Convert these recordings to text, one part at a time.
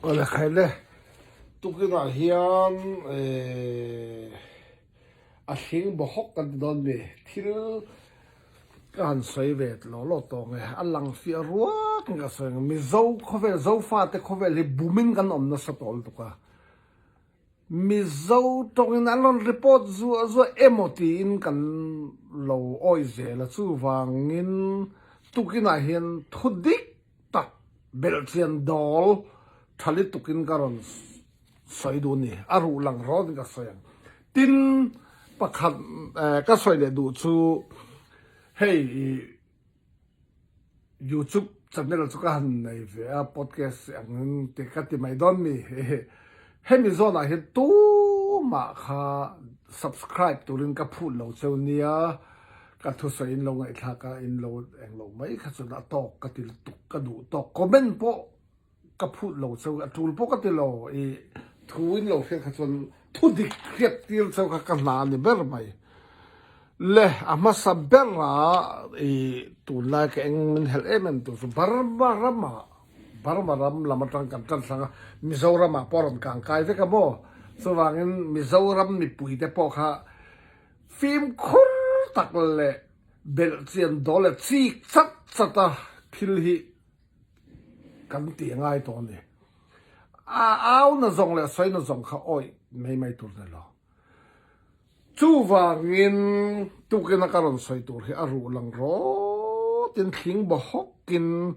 Awle khaile tukinah hian eh a hling baw hawk kan ti dawn mi thil ka han sawi ve law law tawh nge a lang fiah ruak in ka sawi ang Mizo khawvel Zofate khawvel hi bumin kan awm nasa tawh lutuk a. Mizo tawngin an rawn report zuah zuah emaw tiin kan lo awih zel a, chuvangin tukinah hian thu dik tak belhchian dawl tha litukin ka rawn sawi duh a ni, a ruh lang rawtin ka sawi ang. Tin, pakhat ka sawi leh duh chu hei YouTube channel chu ka han nei ve a, podcast angin te ka ti mai dawn mi. Hemi zawnah hian tumah kha subscribe turin ka phut lo cheu nia, ka thusawi in lo ngaihthlak a, in lo englo mai kha chuan a tawk ka ti lutuk, ka duh tawk. Comment pawh Ka phut lo cheu, a tul pawh ka ti lo, i thu in lo hriat kha chuan thu dik hriat tir cheu kha ka hna a ni ber mai. Le, a hmasa bera i tunlai ka eng min helh em em tur chu Burma ramah, Burma ram lam atang kan tan hrang a, Mizoramah pawh a rawn kang kai vek a maw? Chuvangin Mizoram mipuite pawh kha fimkhur tak leh belhchian dawl leh chik chat chat a thil hi Kan tih a ngai tawh a ni. A au na zawng leh a sawi na zawng kha awih mai mai tur ni lo. Chuvangin tukina ka rawn sawi tur hi a ruh lang rawtin thling baw hawkin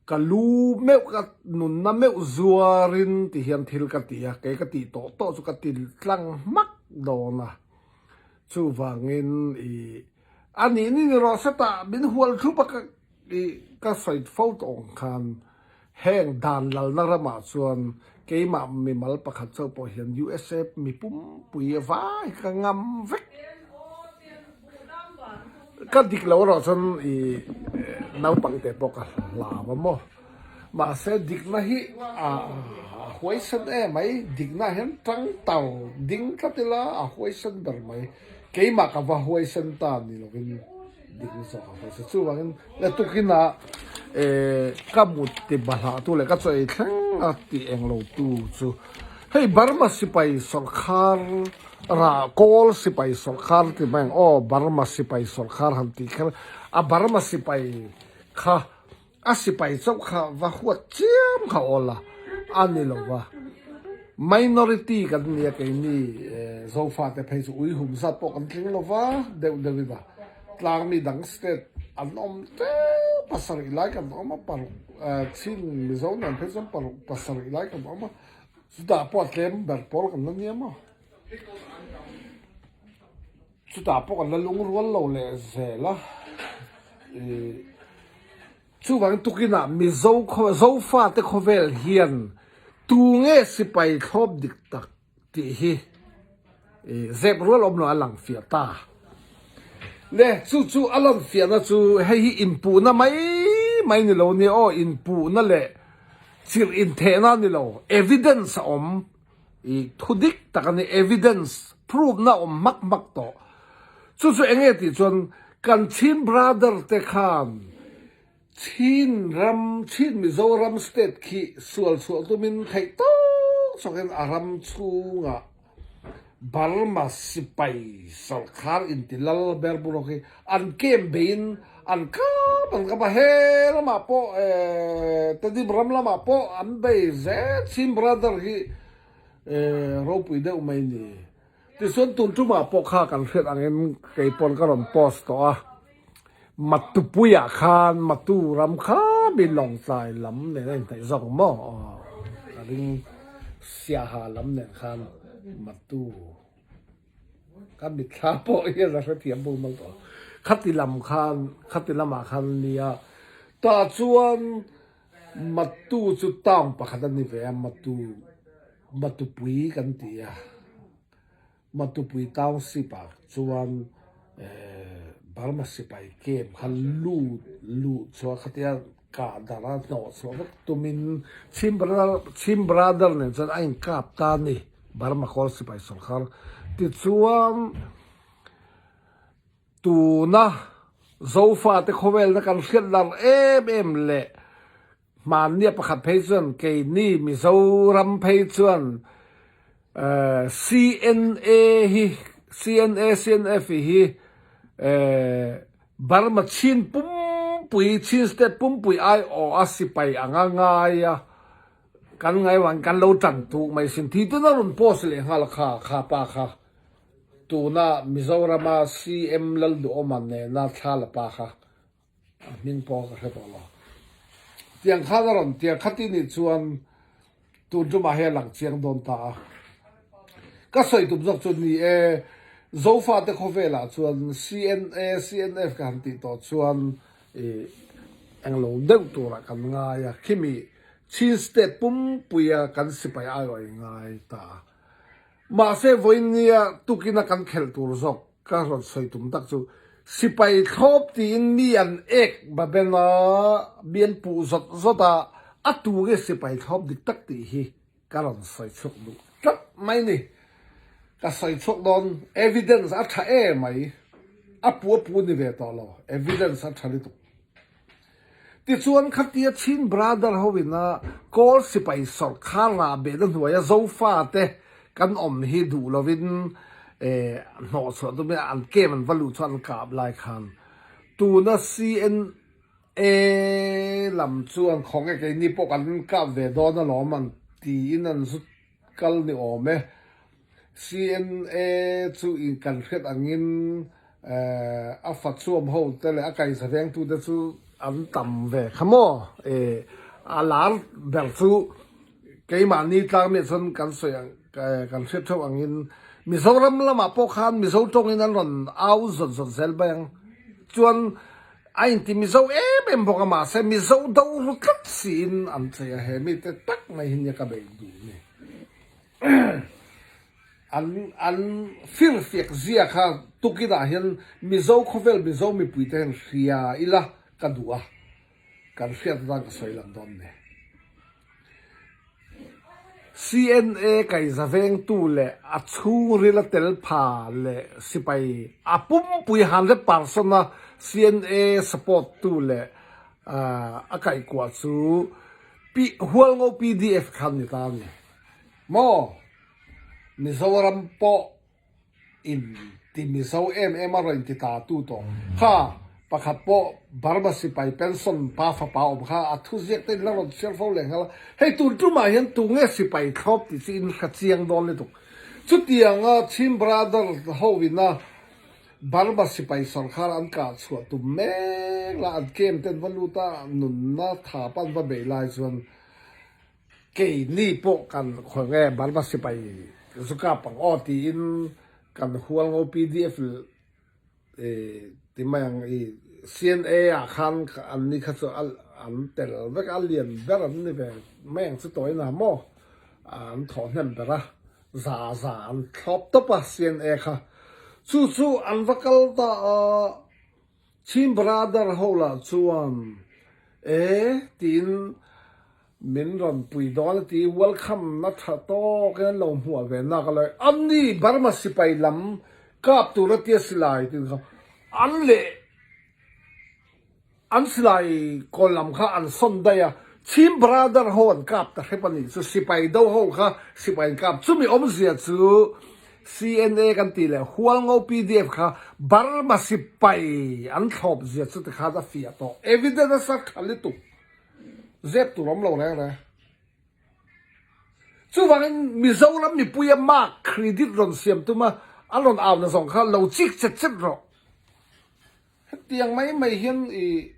ka lu meuh ka nunna meuh zuarin ti hian thil ka ti a, kei ka tih tawh tawh chu ka ti tlang hmak dawn a. Chuvangin i a nih ni ni rawh se tah min hual thup a ka I ka sawi fo tawh ang khan heng dan lalna ramah chuan keimah mimal pakhat chauh pawh hian USA mi pumpui a vai ka ngam vek. Ka dik lo erawh chuan i naupang te pawh ka hlau a maw. Mahse dikna hi a huaisen em mai, dikna hian tang tau ding tlat ila a huaisen ber mai. Keimah ka va huaisen ta ni lovin dik na zawk a huaisen. Chuvangin le tukinah ka mut ti bahlah tu leh ka chaw ei thleng a ti eng lo tu chu hei Burma sipai sawrkhar rah kawl sipai sawrkhar ti mai ang aw Burma sipai sawrkhar han tih kher a Burma sipai kha A sipai chauh kha va huat chiam kha awl a, a ni lo va. Minority kan nia keini Zofate phei chu uihum zat pawh kan tling lo va, deuh deuhin a. Tlangmi dang state an awm teuh pasarih lai kan awm a, paruk Chin Mizo nen phei chuan paruk pasarih lai kan awm a, chutah pawh a tlem ber pawl kan la nia maw. Chutah pawh kan la lungrual lo leh zel a, chuvang tukinah Mizo Zofate khawvel hian tunge sipai thlawp dik tak tih hi zep rual awm lo a lang fiah ta. Le chu chu a lan fiahna chu hei hi inpuhna mai mai ni lo nia aw, inpuhna leh chirh inthehna ni lo, evidence a awm. I thu dik tak a ni, evidence, proof na awm hmak hmak tawh. Chu chu eng nge tih chuan kan Chin brother te khan Chin ram, Chin Mizoram state khi sual chhuah tumin theih tawk chawkin a ram chhungah Burma sipai sawrkhar inti lal ber bur ho khi an kem beiin an kap an kap a, he lamah pawh Tedim ram lamah pawh an bei zel Chin brother hi ropui deuh mai ni. Tichuan tun tumah pawh kha kan hriat angin kei pawn ka rawn post tawh a, Matupuiah khan Matu ram kha mi Lawngtlai lam nen a inhnaih zawk ang maw? Aw ka ring Siaha lam nen khan Matu ka mitthla pawh hian a hrethiam bawk mal tawh. Khati lam khan khati lamah khan nia tah chuan Matu chu town pakhat a ni ve a Matu Matupui kan ti a. Matupui Township ah chuan Burma sipai camp kha lut luh chhuah khatia kah darh a hnawh chhuah vek tumin Chin Brother Chin Brother nen chuan a inkap ta a ni Burma Kawl sipai sawrkar tichuan tuna Zofate khawvelna kan hriat lar em em leh. Hmannia pakhat phei chuan keini Mizoram phei chuan CNA hi CNA CNF hi Burma Chin pumpui Chin state pumpui aiawh a sipai anga ngai a kan ngai vang kan lo tan tuk mai sin tih ten a rawn post leh nghal kha kha pa kha tuna Mizorama CM Lalduhawma nena thla la pa kha. A hming pawh ka hre tawh lo. Tiang khan a rawn tiang khati nih chuan tun tumah hian lang chiang dawn ta a. Ka sawi tum zawk chu ni e, Zofate khawvelah chuan CNA, CNF ka han tih tawh chuan i englo deuh turah kan ngai a, khimi Chin State pumpuia kan sipai aiawh i ngai ta a. Mahse vawinia tukina kan khelh tur zawk Ka rawn sawi tum tak chu sipai thlawp tiin mi an ek ba ben a, mi an puh zawt zawt a, a tu nge sipai thlawp dik tak tih hi ka rawn sawi chhuak duh tlat mai ni. Ka sawi chhuak dawn evidence a tha e mai, a pu a pu ni ve tawh lo, evidence a tha lutuk. Tichuan khatia Chin Brother ho ina Kawl sipai sawrkhar rah behna hnuaia Zofa te kan awm hi duh lovin hnawh chhuah tum in an camp an va luh chuan an kap lai khan tuna CNA lam chuan khawnge keini pawh kan kap ve dawn alawm an tiin an zut kal ni awm e. CNA chu in kan hriat angin a fachuam ho te leh a kaihza vengtu te chu an tam ve kha maw? A lar ber chu keimahni tlang miah chuan kan sawi ang kan hriat theuh angin Mizoram lamah pawh khan Mizo tawngin an rawn au zawt zawt zel mai ang. Chuan a inti Mizo em em bawk a mahse Mizo do ru tlat siin an chei a he mite tak mai hi nia ka beih duh ni. An an firfiak zia kha tukinah hian Mizo khawvel Mizo mipuite hian hria ila ka duh a, kan hriat atan ka sawi lang dawn ni. CNA kaiza vengtu leh a chhungrila tel pha leh sipai a pumpui 100% a CNA support tu leh a kaihkuah chu Pi Hualngo pdf khan ni ta ni maw? Mizoram pawh in ti Mizo em em a rawn ti ta tu tawh kha pakhat pawh Burma sipai pension pa fapa awm kha a thu ziak te in la rawn chhiar fo leh nghal a, hei tun tumah hian tunge sipai thlawp tih chu in hre chiang dawn lutuk. Chutianga Chin Brother ho ina Burma sipai sawrkhar an kah chhuah tum mek la, an camp te an va lut a, nunna tha pawh an va beih lai chuan keini pawh kan khawi nge Burma sipai zu kap ang aw tiin kan Hualngo pdf ti mai ang i CNA ah khan an ni kha chu an tel vek a, a lian ber an ni ve mai ang chu tawina maw an thawh hnem ber a. Za za an thlawp tawp a CNA kha. Chu chu an va kal ta a, Chin Brother ho lah chuan e tiin min rawn pui dawn a ti, welcome na tha tawk in an lo hmuah ve nak a lai. An ni Burma sipai lam kap tur a tia silai tin kha an leh. An silai kawl lam kha an sawn daih a, Chhim Brother ho an kap ta hrep a nih chu, sipai do ho kha sipai an kap. Chumi awmzia chu CNA kan tih leh Hualngo pdf kha Burma sipai an thlawp zia chu tikhan a fiah tawh. Evidence a sa tha lutuk. Zep tur awm lo reng reng. Chuvangin Mizoram mipuia mark credit rawn siam tuma an rawn au na zawng kha lo chik chet chet rawh. Hetiang mai mai hian i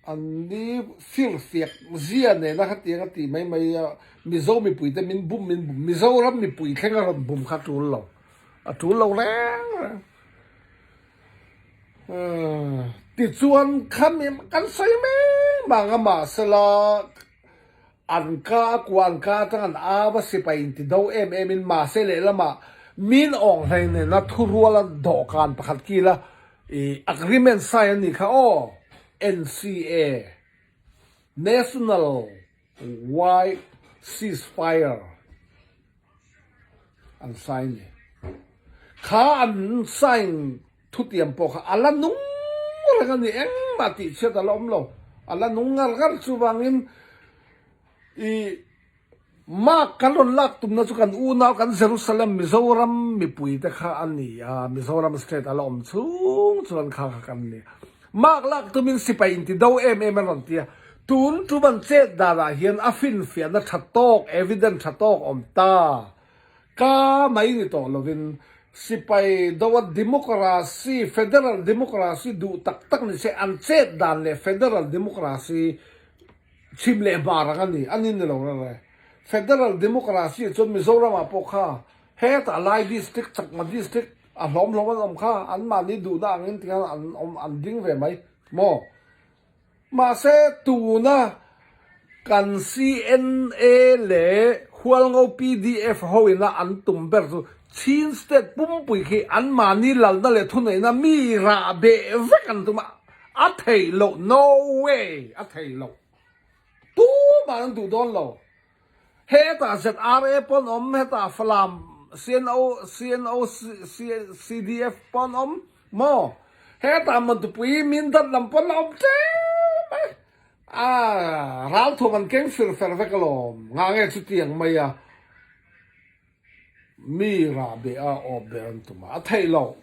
an ni firfiak zia nena hetiang a tih mai mai a Mizo mipui te min bum min bum Mizoram mipui thleng a rawn bum kha a tul lo a tul lo reng reng tichuan khami kan sawi mek mang a mahsela An ka a kua an ka atang an au a sipai in ti do em em in mahse lehlamah min awng hlei nena thurual a dawhkan pakhat kila i agreement sign a nih kha aw NCA National Wide Ceasefire an sign ni kha an sign thutiam pawh kha a la nung. reng a ni, engmah tihchhiat a la awm lo, a la nung ngar ngar. Chuvangin i Mark kan rawn lak tumna chu kan unau kan Jerusalem Mizoram mipuite kha a ni a, Mizoram state a la awm chhung chuan kha kha kan ni. Mark lak tumin sipai inti do em em an rawn ti a, tun tum an chet danah hian a finfiahna tha tawk, evidence tha tawk awm ta. Ka mai ni tawh lovin sipai do a democracy, federal democracy duh tak tak ni se an chet dan leh federal democracy Chhim leh hmar ang a ni, a ni ni lo reng reng. Federal Democracy chuan Mizoram ah pawh kha hetah Lai District, Chakma District a hlawm hlawm an awm kha, anmahni duhna angin tikhan an awm an ding ve mai maw? Mahse tuna kan CNA leh Hualngo pdf ho ina an tum ber chu Chin State pumpui khi anmahni lalna leh thuneihna mi rah beh vek an tum a, A thei loh, no way, a thei loh. Tumah an duh dawn lo. Hetah ZRA pawn awm, hetah Falam CNO, CNO, CDF pawn awm maw? Hetah Mantupui Mindat lam pawn la awm tlem mai. A ralthuam an keng fir fer vek alawm. Ngah nge chutiang mai a? Mi rah beh a awp ber an tum a, a theih loh.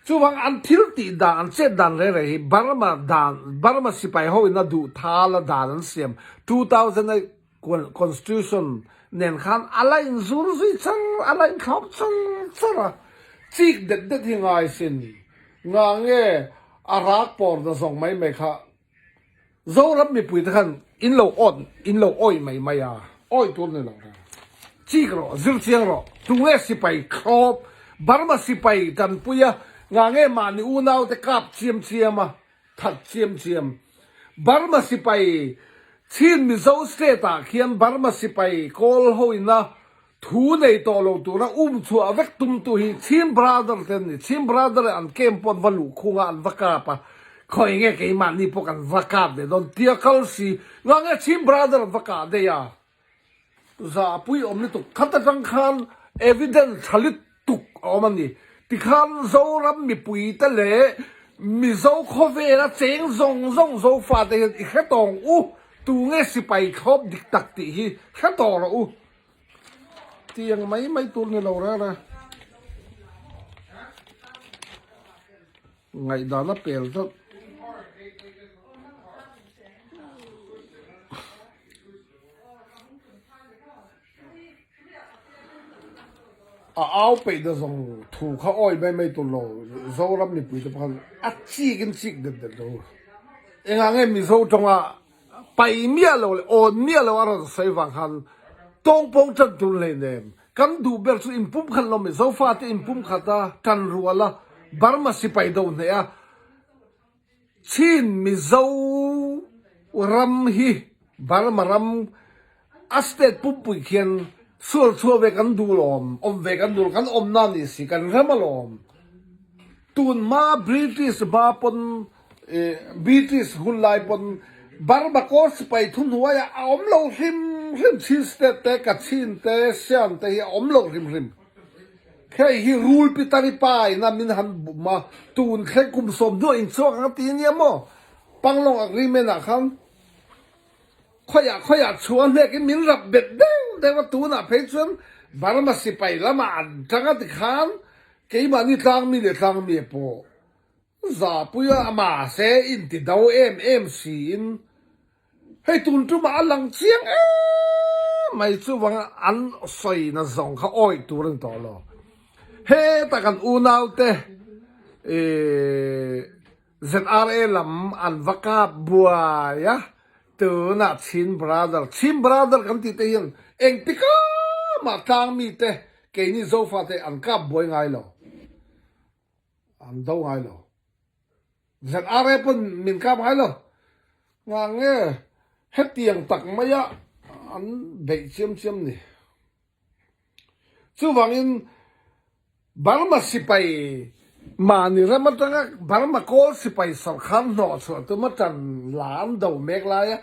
Chuvang an thil tih dan, an chet dan reng reng hi Burma dan, Burma sipai ho in a duh thal a dan an siam 2008 constitution nen khan a la in zur zui char, a la in thlawp char char a. Chik det det hi ngai sin. Nga nge a rak pawr na zawng mai mai kha Zoram mipui te khan in lo awt, in lo awih mai mai a, awih tur ni lo reng. Chik rawh, zir chiang rawh, tunge sipai thlawp, Burma sipai tanpui a, ngah nge mahni unau te kap chiam chiam a, that chiam chiam. Burma sipai Chin Mizo state ah khian Burma sipai kawl ho in a Thu nei tawh lo tura um chhuah vek tumtu hi Chin Brother te an ni. Chin Brother in an camp pawh an va luh khung a, an va kap a, khawi nge keimahni pawh kan va kap ve dawn tia kal si, ngah nge Chin Brother an va kah daih a? Zahpui awm lutuk. Khat atang khan evidence tha lutuk a awm a ni. Tikhan Zoram mipui te leh Mizo khawvela cheng zawng zawng Zofate hian i hre tawng u, tu nge sipai thlawp dik tak tih hi hre tawh rawh u. Tiang mai mai tur ni lo reng reng. Ngaihdan a pel zauh. A au peih na zawng thu kha awi mai mai tur lo Zoram mipui te pakhat a chik in chik det det lo. Engah nge Mizo tawnga Pai miah lo leh awn miah lo a rawn sawi vang khan tawngpawng tan tur hleinem. Kan duh ber chu inpumkhat lo mai. Zofate inpumkhat a, tan rual a, Burma sipai do hneh a, Chin Mizo ram hi Burma ram a state pumpui khian sual chhuah ve kan duh lawm, awm ve kan duh lo, kan awmna ni si, kan ram alawm. Tun hma British hma pawn British hun lai pawn Burma kawl sipai thuhnuaiah a awm lo hrim hrim, Chin state te, Kachin te, Siam te hi a awm lo hrim hrim. Hei hi rul pitari pa ina min han bum a, tun thleng kum 15 inchhuak ang a ti ania maw? Panglong agreement ah khan Khawiah khawiah chhuah hnekin min rap bet deuh deuh a, tunah phei chuan Burma sipai lamah an tang a tikhan keimahni tlangmi leh tlangmi pawh zahpui a, mahse inti do em em siin hei tun tumah a lang chiang em mai chuvang an sawina zawng kha awih tur a ni tawh lo. Hetah kan unaute ih. ZRA lam an va kap buai a, tunah Chin Brother, Chin Brother kan tih te hian engtika mah tlang mi te keini Zofa te an kap buai ngai lo, an do ngai lo. ZRA pawn min kap ngai lo. Ngah nge hetiang tak maia an beih chiam chiam ni. Chuvangin Burma sipai mahni ram atanga Burma kawl sipai sawrkhar hnawh chhuah tum a tan la an do mek laia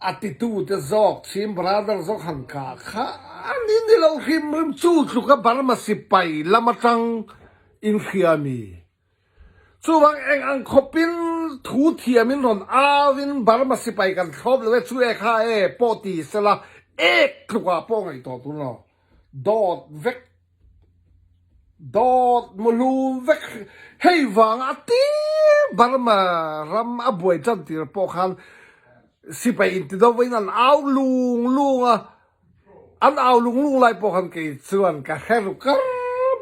a titute zawk Chin Brother zawk han kah kha a ni ni lo hrim hrim chu tluka Burma sipai lam atang inhria mi. Chuvang eng ang khawpin thu thiamin rawn auin Burma sipai kan thlawp lo e, chu e kha e pawh ti sela ek tlukah pawh ngaihtuah tur lo. Dawt vek, dawt muhlum vek hei vang a tir Burma ram a buai tan tir pawh khan sipai intido in an au lung lung a. An au lung lung lai pawh khan kei chuan ka hre ru kar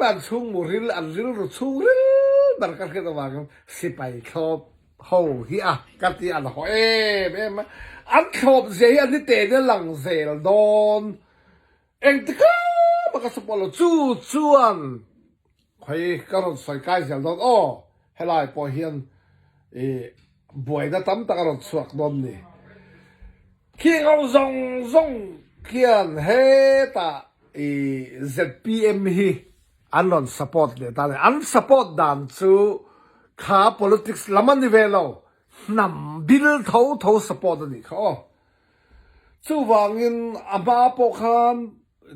mai, an chhungmu ril, an rilru chhung ril ber ka hriat avangin sipai thlawp ho hi a ka ti an haw em em a, an thlawp zia hi an ni te nia lang zel dawn, engtikah mah ka support lo, chu chuan khawi ka rawn sawi kai zel dawn aw, helai pawh hian ih buaina tam tak a rawn chhuak dawn ni. Khi ho zawng zawng khian hetah i zpm hi an rawn support leh ta a ni. An support dan chu kha politics lam a ni ve lo, hnam bil tho tho support a nih kha aw. Chuvangin a hma pawh khan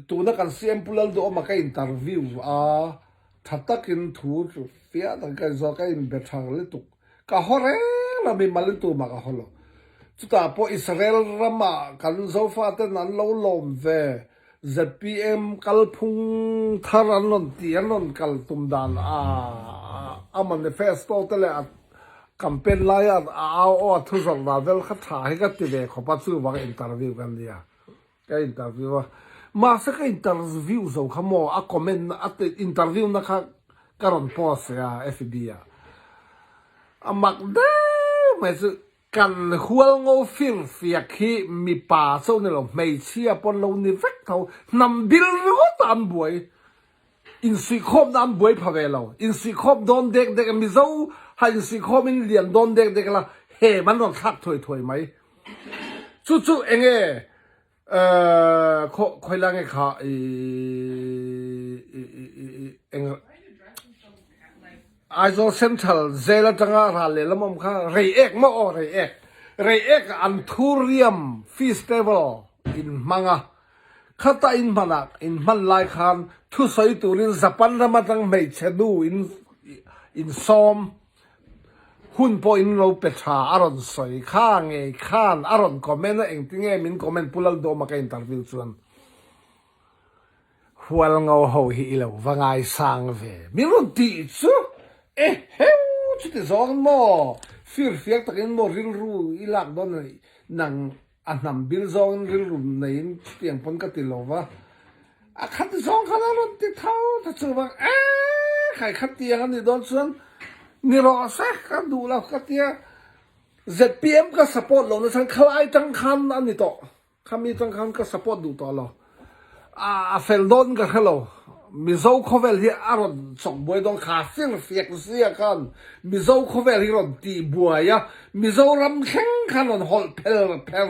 tuna kan CM Pu Lalduhawma ka interview a, tha takin thu fiah tak ka inzawt, ka inbe tha lutuk. Ka haw reng lo, mimal in tumah ka haw lo. Chutah pawh Israel ramah kan Zofaten an lo lawm ve, zpm kalphung thar an rawn tih, an rawn kal tum dan a a manifesto te leh a campaign laia a au aw a thu zawrh dan vel kha tha hi ka ti ve khawp a, chuvang interview ka nia. Ka interview a, mahse ka interview zo kha maw a comment na a interview na kha ka rawn post a fb ah. A mak deuh mai chu kan hual ngo fir fiak hi mipa chauh ni lo hmeichhia pawn lo ni vek tho hnam bil ringawt ah an buai insuihkhawmna an buai pha ve lo insuihkhawm dawn dek dek a Mizo ha insuihkhawm in lian dawn dek dek la hem an rawn thlak thuai thuai mai. Chu chu enge khaw khawi lai nge kha i eng Aizawl Central jail atanga ral lehlam awm kha Reiek maw aw Reiek Reiek ah Anthurium Festival in hmang a khata in hman ah in hman lai khan thusawi turin Japan ram atang hmeichhe nu in in sawm Hun pawh in lo pe tha a rawn sawi kha ngei khan a rawn comment a engtinge min comment Pu Laldawma ka interview chuan Hualngo ho hi i lo va ngaisang ve min rawn tih chu e heu chuti zawng maw firfiak takin maw rilru i lak dawn a nang A hnam bil zawngin rilru neiin chutiang pawn ka ti lo va, a khat zawng khan a rawn ti tho ta chuvang e khai khat tiang a nih dawn chuan ni rawh se ka duh lo ka tia zpm ka support lo na chhan khalai tang khan a ni tawh khami tang khan ka support duh tawh lo. A fel dawn ka hre lo. Mizo khawvel hi a rawn chawk buai dawn kha fir fiak zia khan Mizo khawvel hi rawn tih buai a, Mizoram thleng khan rawn hawlh phel pher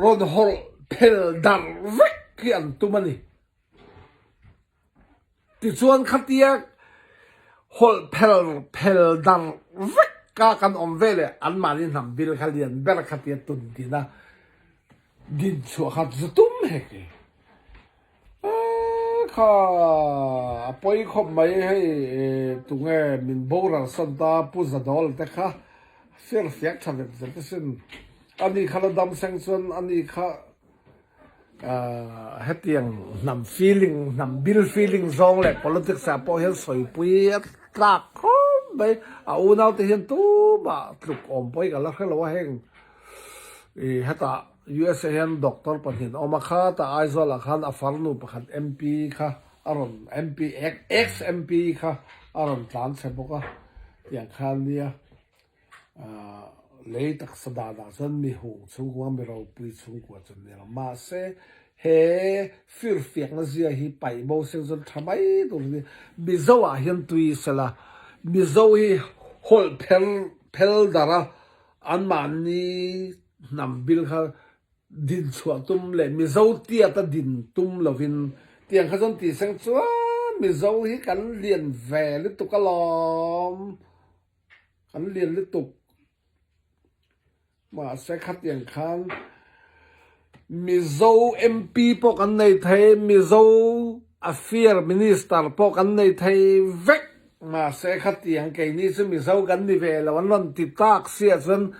rawn hawlh phel darh vek hi an tum a ni. Tichuan khatia hawlh phel phel darh vek a kan awm veleh anmahni hnam bil kha lian ber khatia tun din a, Din chhuah kha zu tum hek e. Kha a pawi khawp mai hei tunge min boral san ta Pu Zadawla te kha fir fiak tha vet vet asin. Ani kha la dam seng chuan ani kha hetiang hnam feeling hnam bil feeling zawng leh politics ah pawh hian sawipui a tlak khawp mai. A unau te hian tumah tluk awm pawi ka la hre lo a heng. I hetah USA hian doctor pahnih an awm a, khatah Aizawl ah khan a farnu pakhat MP kha a rawn MP ex MP kha a rawn tlan chhe bawk a, tiang khan nia lei taksa danah chuan mi hung chhungkua mi ropui chhungkua chu an ni lo. Mahse he firfiakna zia hi paih bo seng chuan tha mai tur hi Mizo ah hian tui sela Mizo hi hawlh pher phel darh a Anmahni hnam bil kha din chhuah tum leh Mizo tiata din tum lovin tiang kha chuan tih seng chuan Mizo hi kan lian ve lutuk alawm, kan lian lutuk. Mahse khatiang khan Mizo MP pawh kan nei thei, Mizo Affair Minister pawh kan nei thei vek. Mahse khatiang keini chu Mizo kan ni ve lo an rawn ti tak sia chuan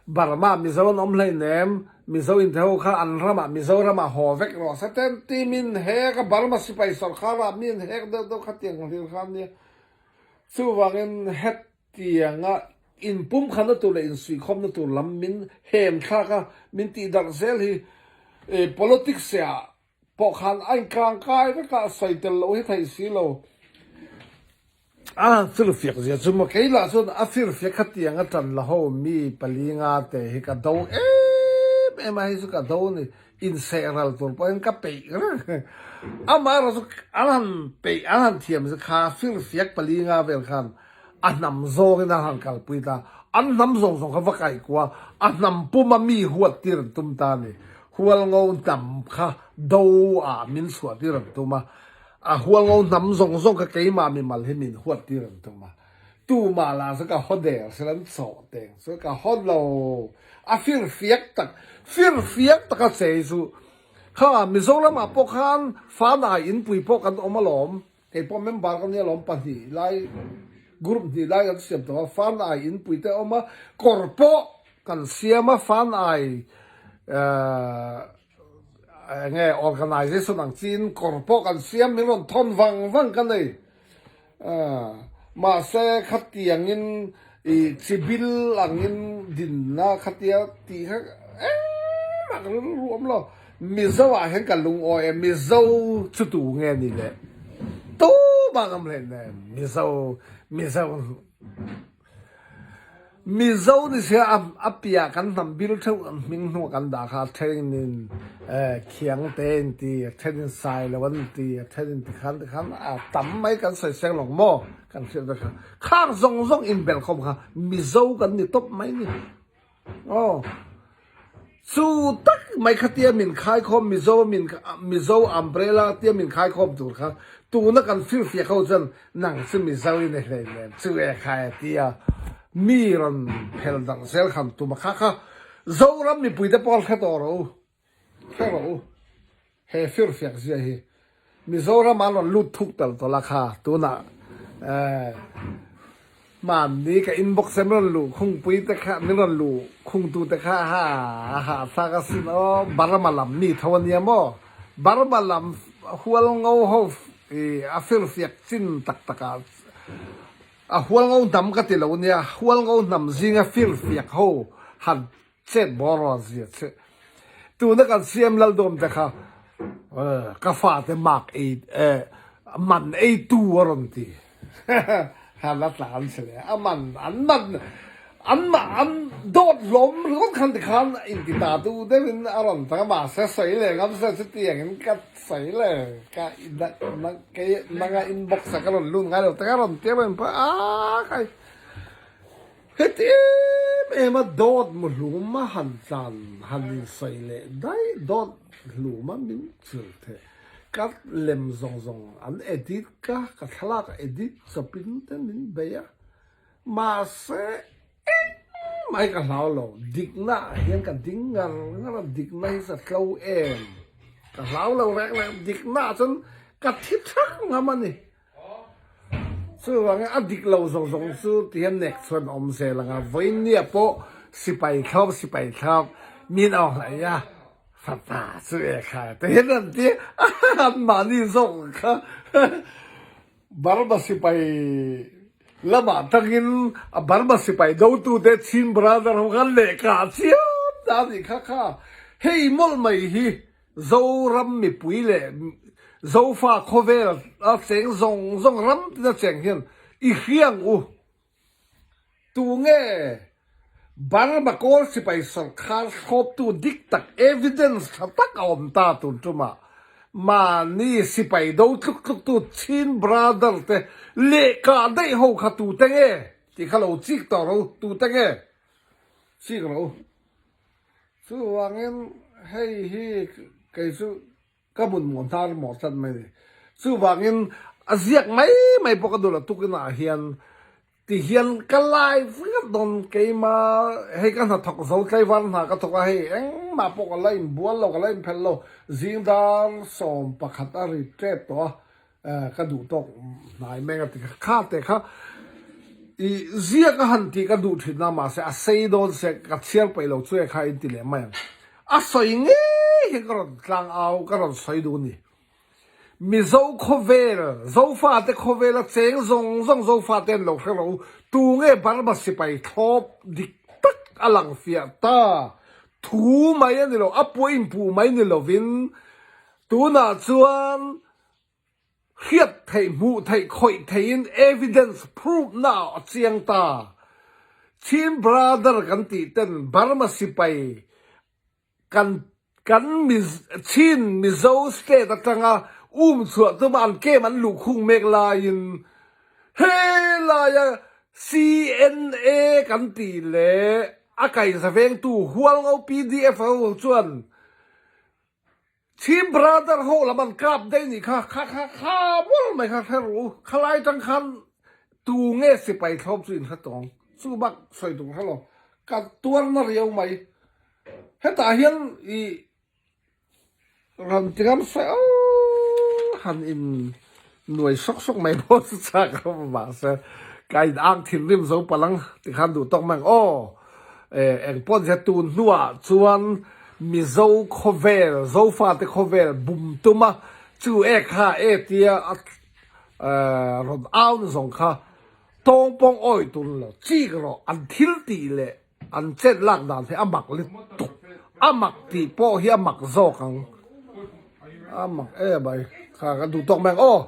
Burma Mizo an awm hleinem, Mizo inteho kha an ramah Mizoramah haw vek rawh se ten ti min hek a, Burma sipai sawrkharah mi an hek deuh deuh khatiang hlir kha ania. Chuvangin hetianga inpumkhatna tur leh insuihkhawmna tur lam min hem thlak a, min tihdarh zel hi politics ah pawh khan a inkangkai vek a, sawi tel loh hi theih si lo. A firfiak zia chu maw kei lah chuan a firfiak khatiang a tan la ho mi palinga te hi ka do em em a, hei chu ka do a ni, inseh ral tur pawhin ka peih reng. Amaherawh chu an han peih an han thiam chu kha firfiak palinga vel khan a hnam zawngin an han kalpui ta, an hnam zawng zawng kha va kaihkuah a hnam puma mi huat tir an tum ta a ni. Hualngo hnam kha do ah min chhuah tir an tum a, a hualngo hnam zawng zawng kha keimah mimal hi min huat tir an tum a, tumah lah chu ka haw der sel an chawh teng chu ka haw lo, a firfiak tak firfiak taka chei chu kha Mizoram ah pawh khan Fanai inpui pawh kan awm alawm, kei pawh member ka nia alawm pahnih lai group hnih lai kan siam tawh a, Fanai inpui te a awm a, kawr pawh Kan siam a Fanai enge organisation ang chiin kawr pawh kan siam min rawn thawn vang vang ka nei. Mahse khatiangin i chibil angin dinna khatia tih kha engmah ka rilru awm lo. Mizo ah hian ka lungawi e, Mizo chu tu nge ni le? Tumah ka hmlen em Mizo Mizo. Mizo ni sia a piah kan hnam bil theuh an hming hnuah kan dah kha a thenin Khiangte in ti, a thenin Sailo an ti, a thenin tikhan tikhan a tam mai kan sawi seng lawng maw kan hriat vek kha. Khang zawng zawng inbelh khawm kha Mizo kan ni tawp mai ni. Aw. Chu tak mai khatia min khaikhawm Mizo min Mizo umbrella tia min khaikhawm tur kha tuna kan firfiak ho chuan nang chu Mizo i ni hlei nen chu e khai a tia mi rawn phel darh zel khan tuma kha kha Zoram mipuite pawh hre tawh rawh u hre rawh u. He firfiak zia hi Mizoram an rawn lut thuk tel tawlh a kha tunah eh hmanni ka inbox a min rawn luh khungpui te kha min rawn luh khungtu te kha ha a hahthlak asin aw Burma lam mi tho ania maw Burma lam hual ngo ho ih a firfiak chin tak tak ah a hual ngo hnam ka ti lo ania hual ngo hnam zinga firfiak ho han Chet bawr rawn zia che. Tuna kan CM Laldawm te kha ka fate mak ei man ei tu a rawn ti. Han a tlan che le. A man an man an ma an dawt hlawm ringawt khan tikhan inti ta tu deuhin a rawn tak a mahse sawi leh ngam se chutiang in ka sawi le ka kei nanga inbox a ka rawn lut ngai lo tak a rawn tia rawn phah a khai. Heti em em a dawt mu hlum a han tlan han insawi leh daih dawt hlum a min chil theh. Ka lem zawng zawng an edit ka, ka thlalak a edit chawpin te min bei a. Mahse engmah hi ka hlau lo, dikna ah hian ka ding ngar ngar a, dikna hi sa tlo em ka hlau lo reng reng, dikna ah chuan ka thi thak ngam a ni. Chuvangin a dik lo zawng zawng chu ti hian nek chuan awm zel ang a, vawinia pawh sipai thlawp sipai thlawp min awk hlai a, fapa chu e kha ti hian an ti a, anmahni zawk kha Burma sipai lamah tangin a Burma sipai dotute Chin brother ho khan lehkha chiam ta a nih kha kha, hei mawlh mai hi Zoram mipui leh Zofa khawvel a cheng zawng zawng ram tina cheng hian i hriang u. Tunge Burma kawl sipai sawrkhar thlawptu dik tak evidence tha tak a awm ta tun tumah mahni sipai do tluk tluktu Chin brother te lehkah daih ho kha tute nge tih kha lo chik tawh rawh u tute nge chik rawh u. Chuvangin hei hi kei chu ka mun maw hnar maw tlat mai ni. Chuvangin a ziak mai mai pawh ka duh lo tukinah hian ti hian ka live ngat dawn keima hei ka hnathawk zo tlaivar hna ka thawk a hei engmah pawh ka la inbual lo ka la inphelh lo zing dar 11 a ri tep tawh a. Ka duh tawk hnai meng a ti kha. Kha te kha i ziak a han tih ka duh thin a mahse a sei dawn se ka chhiar peih lo chu e kha in ti leh mai ang. A sawi ngei hi ka rawn tlang au ka rawn sawi duh a ni. Mizo khawvel, Zofate khawvela cheng zawng zawng Zofate an lo hre ro, tunge Burma sipai thlawp dik tak a lang fiah ta? Thu mai a ni lo, a puah inpuh mai ni lovin tunah chuan hriat theih, hmuh theih, khawih theihin evidence proof na a chiang ta. Chin brother kan tih ten Burma sipai Kan kan Chin Mizo state atanga um chhuah tuma an camp an luh khung mek laiin helaia CNA kan tih leh a kaihza vengtu Hualngo PDF ho chuan Chin brother ho lam an kap daih nih kha kha kha kha mawlh mai kha hre rawh u khalai tang khan tu nge sipai thlawp chu in hre tawng chu bak sawi tur hre lo ka tuarna riau mai. Hetah hian i rawn ti ngam se aw han in nuai sawk sawk mai pawh chu chak a mahse ka in ang thinrim zo palang tikhan duh tawk mai ang aw eng pawh ni se tun hnuah chuan Mizo khawvel Zofate khawvel bum tuma chu e kha e tia a rawn au na zawng kha tawng pawng awi tur lo chik rawh an thil tih leh An chet lak dan hi a mak lutuk, a mak tih pawh hi a mak zawk ang, a mak em mai, kha ka duh tawk mai ang aw.